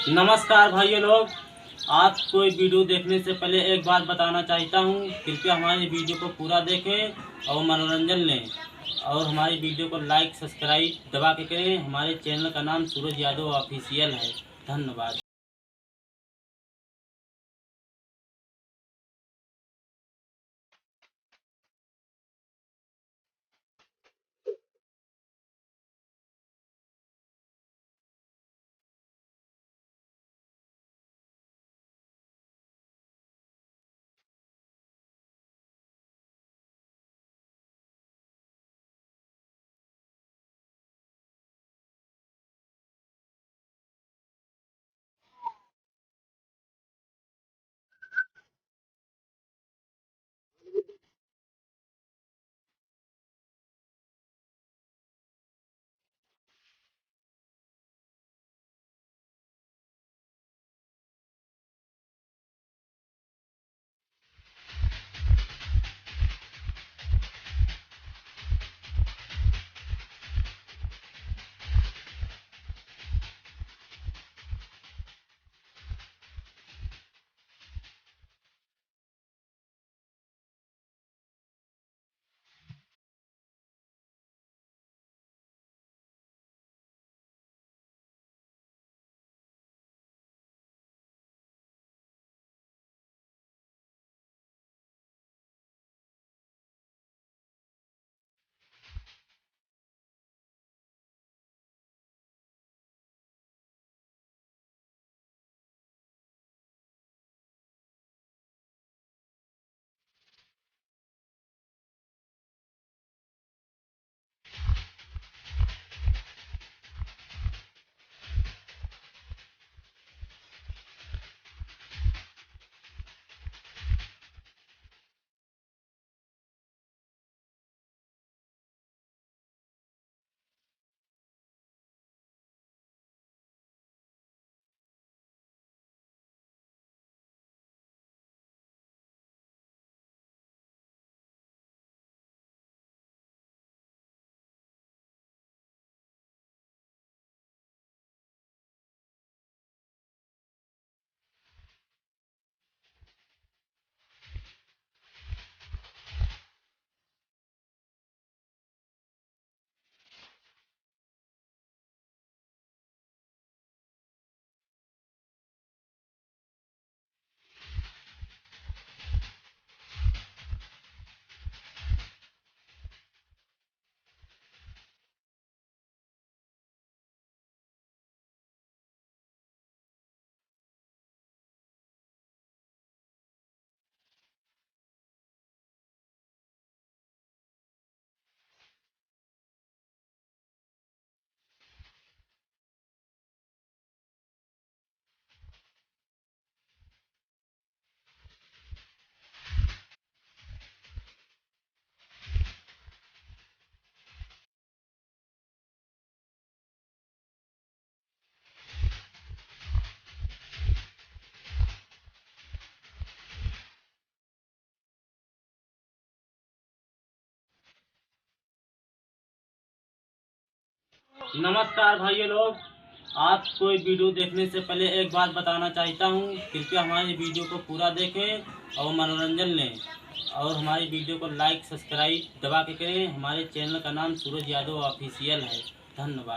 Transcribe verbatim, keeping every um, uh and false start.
नमस्कार भाइयों लोग, आपको ये वीडियो देखने से पहले एक बात बताना चाहता हूँ, कृपया हमारे वीडियो को पूरा देखें और मनोरंजन लें, और हमारी वीडियो को लाइक सब्सक्राइब दबा के करें। हमारे चैनल का नाम सूरज यादव ऑफिशियल है। धन्यवाद। नमस्कार भाइयों लोग, आपको ये वीडियो देखने से पहले एक बात बताना चाहता हूँ, कृपया हमारे वीडियो को पूरा देखें और मनोरंजन लें, और हमारे वीडियो को लाइक सब्सक्राइब दबा के करें। हमारे चैनल का नाम सूरज यादव ऑफिशियल है। धन्यवाद।